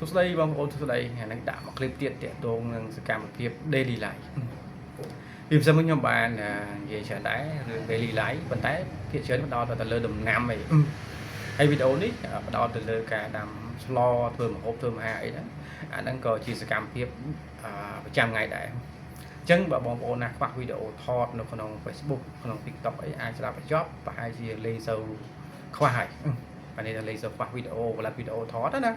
សួស្តីបងប្អូនសួស្តីថ្ងៃនេះដាក់មកคลิปទៀតតាក់ទងនឹងសកម្មភាព daily life ពីផ្សេងមកខ្ញុំបាននិយាយច្រើនដែររឿង daily life ប៉ុន្តែភាគច្រើនផ្ដោតទៅលើដំណាំអីហើយវីដេអូនេះផ្ដោតទៅលើការដាំស្លធ្វើម្ហូបធ្វើអាហារអីហ្នឹងអាហ្នឹងក៏ជាសកម្មភាពប្រចាំថ្ងៃដែរអញ្ចឹងបើបងប្អូនណាខ្វះវីដេអូថតនៅក្នុង Facebook ក្នុង TikTok អីអាចស្ដាប់បញ្ចប់ប្រហែលជាលេងសូវខ្វះហើយអានេះថាលេងសូវខ្វះវីដេអូផលិតវីដេអូថតណា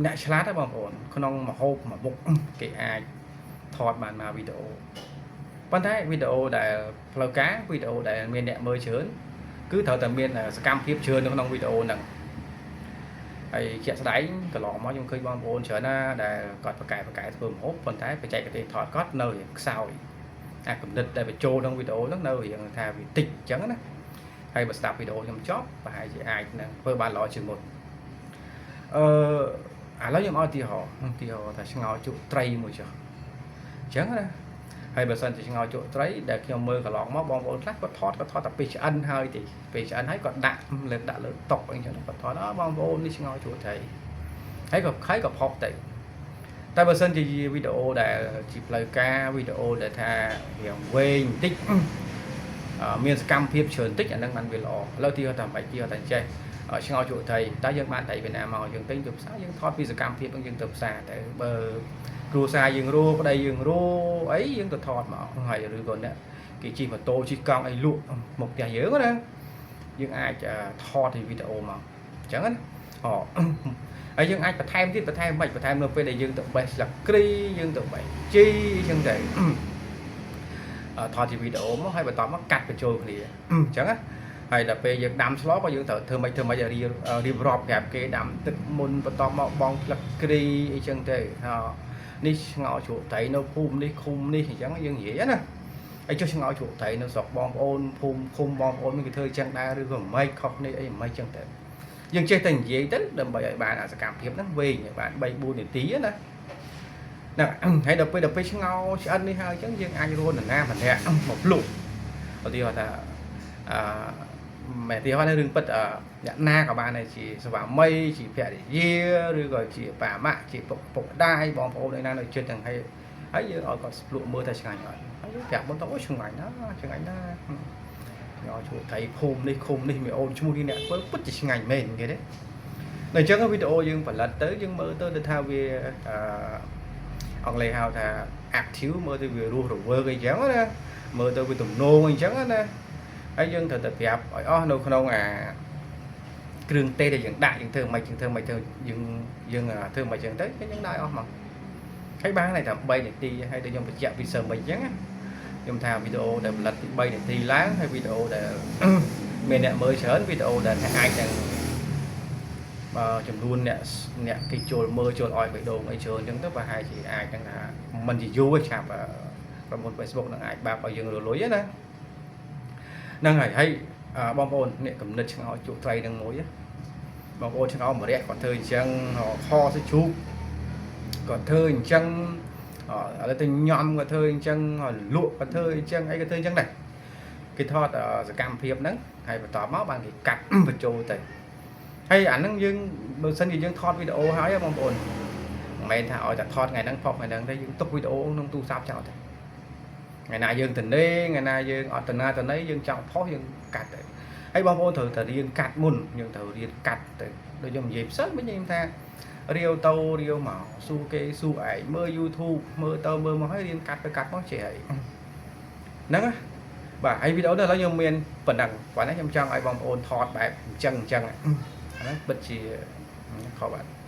អ្នកឆ្លាតទេបងប្អូនក្នុងមហូបមួយមុខគេអាចថតបានមកវីដេអូប៉ុន្តែវីដេអូដែលផ្លូវការវីដេអូដែលមានអ្នកមើលច្រើនគឺត្រូវតែមានសកម្មភាពច្រើននៅក្នុងវីដេអូហ្នឹងហើយជាក់ស្ដែងកន្លងមកខ្ញុំឃើញបងប្អូនច្រើនណាស់ដែលគាត់ប្រកែប្រកែធ្វើម្ហូបប៉ុន្តែបច្ចេកទេសថតគាត់នៅរៀងខ្សោយអាគំនិតដែលបញ្ចូលក្នុងវីដេអូហ្នឹងនៅរៀងថាវាតិចអញ្ចឹងណាហើយបើស្ដាប់វីដេអូខ្ញុំចប់ប្រហែលជាអាចនឹងធ្វើបានល្អជាងមុន អឺឥឡូវខ្ញុំឲ្យឧទាហរណ៍ឧទាហរណ៍ថាឆ្ងល់ជក់ត្រីមួយចុះអញ្ចឹងណាហើយបើសិនជាឆ្ងល់ជក់ត្រីដែលខ្ញុំមើលកន្លងមកបងប្អូនខ្លះគាត់ថតគាត់ថតតែពេលឆ្អិនហើយទេពេលឆ្អិនហើយគាត់ដាក់លើដាក់លើតុអីចឹងគាត់ថតអបងប្អូននេះឆ្ងល់ជក់ត្រីហើយក៏ខៃក៏ផុសទៅតែបើសិនជាវីដេអូដែលជាផ្លូវការវីដេអូដែលថារៀងវែងបន្តិចមានសកម្មភាពច្រើនតិចអាហ្នឹងបានវាល្អឥឡូវទីថាមិនទីថាចេះ ឆ្ងល់ជក់ត្រីតើយើងបានត្រីពីណាមកយើងទិញទៅផ្សារយើងថតពីសកម្មភាពហ្នឹងយើងទៅផ្សារទៅបើគ្រួសារយើងរੂប្តីយើងរੂអីយើងទៅថតមកហើយឬក៏អ្នកគេជិះម៉ូតូជិះកង់អីលក់មកផ្ទះយើងណាយើងអាចថតពីវីដេអូមកអញ្ចឹងណាអូហើយយើងអាចបន្ថែមទៀតបន្ថែមមិនបន្ថែមនៅពេលដែលយើងទៅបេះស្លឹកគ្រីយើងទៅបេះជីអញ្ចឹងទៅថតជាវីដេអូមកហើយបន្តមកកាត់បញ្ចូលគ្នាអញ្ចឹងណា ហើយដល់ពេលយើងដាំស្លក៏យើងត្រូវធ្វើម៉េចធ្វើម៉េចឲ្យរៀបរៀបរាប់ប្រាប់គេដាំទឹកមុនបន្តមកបងផ្លឹកគ្រីអីចឹងទៅហ៎នេះឆ្ងល់ជ្រក់ត្រីនៅភូមិនេះឃុំនេះអញ្ចឹងយើងនិយាយណាហើយចុះឆ្ងល់ជ្រក់ត្រីនៅស្រុកបងប្អូនភូមិឃុំបងប្អូនមានគេធ្វើចឹងដែរឬក៏មិនខុសនេះអីមិនចឹងទៅយើងចេះតែនិយាយទៅដើម្បីឲ្យបានអាសកម្មភាពហ្នឹងវែងឲ្យបាន3 4នាទីណាហ្នឹងហើយដល់ពេលឆ្ងល់ឆ្អិននេះហើយអញ្ចឹងយើងអាចរួននរណាម្នាក់មកភ្លុកឧទាហរណ៍ថាអឺ មែនទីហោះរឿងពិតអ្នកណាក៏បានដែរជាស្វាមីជាភរិយាឬក៏ជាប៉ាម៉ាក់ជាពុកពុកម្ដាយបងប្អូនឯណានៅជិតទាំងហើយហើយយើងឲ្យគាត់ភ្លក់មើលថាឆ្ងាញ់អត់ហើយយើងប្រាប់មុនទៅអូឆ្ងាញ់ណាស់ឆ្ងាញ់ណាស់ញ៉ោជួត្រីភូមិនេះឃុំនេះមីអូនឈ្មោះនេះអ្នកធ្វើពិតជាឆ្ងាញ់មែនគេទេដល់អញ្ចឹងវីដេអូយើងផលិតទៅយើងមើលទៅដូចថាវាអឺអង់គ្លេសហៅថា active មើលទៅវារស់រវើកអីចឹងណាមើលទៅវាទំនងអីចឹងណា ហើយយើងត្រូវតែប្រាប់ឲ្យអស់នៅក្នុងអាគ្រឿងទេសដែលយើងដាក់យើងធ្វើមិនយើងធ្វើមិនធ្វើយើងយើងធ្វើមិនចឹងទៅយើងដាក់ឲ្យអស់មកហើយបានតែ3នាទីហើយដូចខ្ញុំបញ្ជាក់ពីសើមិនចឹងណាខ្ញុំថាវីដេអូដែលផលិតពី3នាទីឡើងហើយវីដេអូដែល មានអ្នកមើលច្រើនវីដេអូដែលអាចនឹងបើចំនួនអ្នកអ្នកគេចូលមើលចូលឲ្យបេះដូងអីច្រើនចឹងទៅប្រហែលជាអាចនឹងថាមិនជាយូរទេឆាប់ក្រុមហ៊ុន Facebook នឹងអាចបាបឲ្យយើងរលុយណា ហ្នឹងហើយហើយបងប្អូននេះកំណត់ឆ្ងល់ជក់ត្រីនឹងមួយបងប្អូនឆ្ងល់ម្រះគាត់ធ្វើអញ្ចឹងខសាច់ជ្រូកគាត់ធ្វើអញ្ចឹងឥឡូវទៅញ៉ាំគាត់ធ្វើអញ្ចឹងលក់គាត់ធ្វើអញ្ចឹងអីគាត់ធ្វើអញ្ចឹងដែរគេថតសកម្មភាពហ្នឹងហើយបន្តមកបានគេកាត់បញ្ចូលទៅហើយអាហ្នឹងយើងបើសិនជាយើងថតវីដេអូហើយបងប្អូនមិនមែនថាឲ្យតែថតថ្ងៃហ្នឹងផុសថ្ងៃហ្នឹងទេយើងទុកវីដេអូក្នុងទូរស័ព្ទចោលទៅ ថ្ងៃណាយើងទៅនេថ្ងៃណាយើងអត់តណាតណីយើងចង់ផុសយើងកាត់ទៅហើយបងប្អូនត្រូវតែរៀនកាត់មុនយើងត្រូវរៀនកាត់ទៅដូចខ្ញុំនិយាយផ្សិលវិញខ្ញុំថារាវទៅរាវមកសួរគេសួរឯងមើល YouTube មើលទៅមើលមកហើយរៀនកាត់ទៅកាត់មកចេះហើយហ្នឹងណាបាទហើយវីដេអូនេះឥឡូវខ្ញុំមានប៉ុណ្ណឹងបាទខ្ញុំចង់ឲ្យបងប្អូនថតបែបអញ្ចឹងអញ្ចឹងហ្នឹងពិតជាខុសបាទ។